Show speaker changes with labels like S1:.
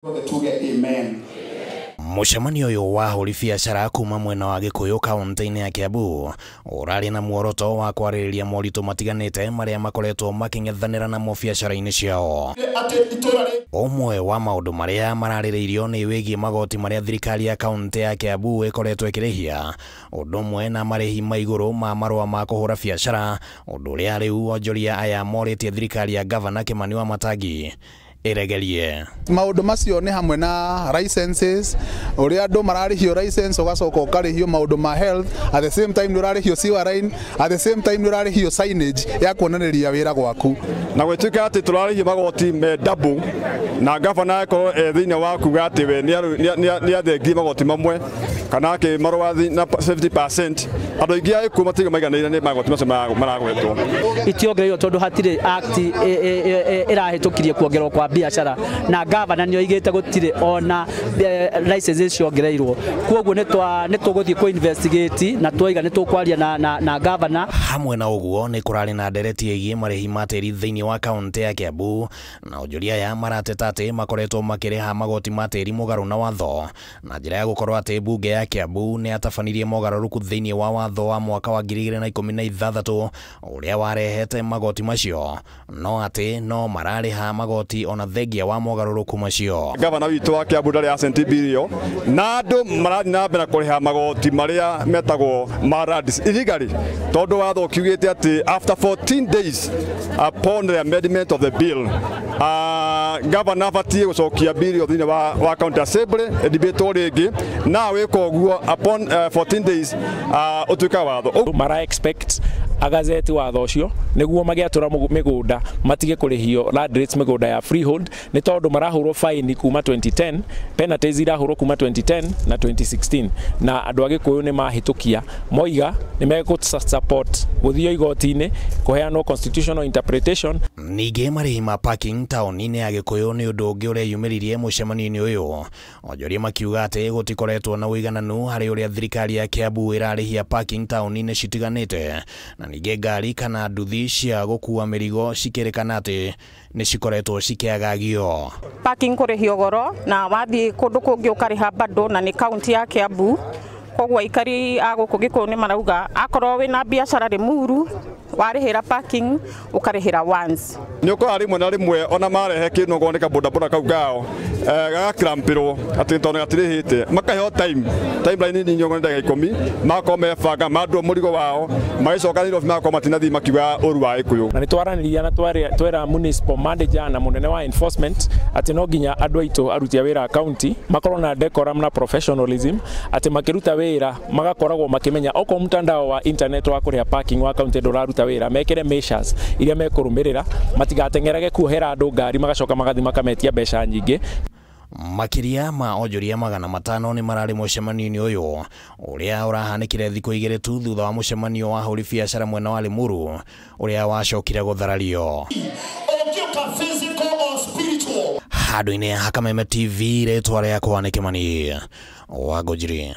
S1: Tuge amen.
S2: Mũcemanio ũyũ wa ahũri biacara kuma mwena wa Gĩkũyũ kaunti-inĩ ya Kiambu ũrarĩ na muoroto wa kwarĩrĩria moritũ matiganĩte marĩa makoretwo makĩng'ethanĩra namo biacara-inĩ ciao. Ũmwe wa maũndũ marĩa mararĩrĩirio nĩ wĩgiĩ magoti marĩa thirikari ya kaunti ya Kiambu ĩkoretwo ĩkĩrĩhia, ũndũ ũmwe na marĩhi ma igũrũ ma marũa ma kũhũra biacara, ũndũ ũrĩa rĩu onjoria aya morĩtie thirikari ya Gavana Kĩmani Wamatangi ĩregerie.
S3: Maũndũ macio nĩ hamwe na licenses, ũrĩa andũ mararĩhio license ũgacoka ũkarĩhio maũndũ ma health, at the same time nĩ ũrarĩhio sewer line, at the same time nĩ ũrarĩhio signage ya kuonanĩria wĩra gwaku.
S4: Na gwĩtuĩka atĩ tũrarĩhio magoti me double na gavana akorwo e thĩinĩ wa kuga atĩ we nĩ athengie magoti mamwe kana akĩmarũa na 70%, andũ aingĩ a Gĩkũyũ matirĩ maiganĩire nĩ magoti macio maragwetwo.
S5: Itiongereirwo tondũ hatirĩ act ĩrahĩtũkirie kuongererwo kwa biacara na gavana nĩ oigĩte gũtirĩ ona licenses ciongereirwo, koguo nĩ tũgũthiĩ kũ investigate na twaiga nĩ tũkwaria na gavana.
S2: Hamwe na ũguo nĩ kũrarĩ na ndereti ĩgiĩ marĩhi ma tĩri thĩinĩ wa kaunti ya Kiambu, na onjoria aya marateta atĩ makoretwo makĩrĩha magoti ma tĩri mũgarũ na watho na njĩra ya gũkorwo atĩ mbunge ya Kiambu nĩ yatabanirie mogarũrũku thĩinĩ wa watho wa mwaka wa 2016 ũrĩa warehete magoti macio, no atĩ no mararĩha magoti ona thengia wa mogarũrũku macio.
S4: Gavana witũ wa Kiambu ndarĩ acenti bilio na andũ marathiĩ na mbere kũrĩha magoti marĩa metagwo ma lands illegally, tondũ watho ũkiugĩte atĩ after 14 days upon the amendment of the bill, gavana abatiĩ gũcokia bill thĩinĩ wa county assembly ĩdibatwo rĩngĩ, na wĩka ũguo upon 14 days ũtuĩka watho.
S6: Mara expect agazeti watho ũcio nĩguo magĩatũra mĩgũnda matige kũrĩhio land rates mĩgũnda ya freehold, nĩ tondũ marahũrwo fine kuma 2010, penalties irahũrwo kuma 2010 na 2016, na andũ a Gĩkũyũ nĩ mahĩtũkia moiga nĩ megũ support gũthio igoti-inĩ kũheanwo constitutional interpretation.
S2: Ningĩ marĩhi ma parking taũni-inĩ ya Gĩkũyũ nĩ ũndũ ũngĩ ũreyumĩririe mũcemanio-inĩ ũyũ, onjoria makiuga atĩ gũtikoretwo na ũigananu harĩ ũrĩa thirikari ya Kiambu ĩrarĩhia parking taũni-inĩ citiganĩte, na ningĩ ngari kana nduthi cia gũkua mĩrigo cikĩrĩkana atĩ nĩ cikoretwo cikĩagagio.
S7: Parking kũrĩhio goro na wathiĩ kũndũ kũngĩ ũkarĩha bado, na nĩ kaunti ya Kiambu, koguo aikari a gũkũ Gĩkũyũ nĩ marauga akorwo wĩna biacara Limuru warĩhĩra parking ũkarĩhĩra once.
S4: Nĩ ũkoraga rĩmwe na rĩmwe ona marehe kĩndũ okorwo nĩ kabodaboda kau kao gagakrampĩrwo atĩ tondũ gatirĩhĩte, makaheo timeline nini okorwo nĩ ndagĩka 10 magakorwo mebanga mandwo mũrigo wao magĩcoka Nairobi magakorwo matinathiĩ makiuga ũru wa Gĩkũyũ.
S6: Na nĩ twaranĩria na twera municipal manager na mũnene wa enforcement atĩ no nginya andũ aitũ aruti a wĩra a county makorwo na decorum na professionalism, atĩ makĩruta wĩra magakoragwo makĩmenya okorwo mtandao wa internet wa kũrĩha parking wa county ndũraruta wĩra, mekĩre measures iria mekũrũmĩrĩra matigateng'erage kuohera andũ ngari magacoka magathiĩ makametia mbeca nyingĩ.
S2: Makĩria ma onjoria 500 nĩ mararĩ mũcemanio-inĩ ũyũ ũrĩa ũrahanĩkire thikũ 2 tu thutha wa mũcemanio wa ahũri biacara mwena wa Limuru ũrĩa wacokire gũtharario. Handũ-inĩ ha Kameme TV, rĩtwa rĩakwa nĩ Kĩmani wa Ngũnjiri.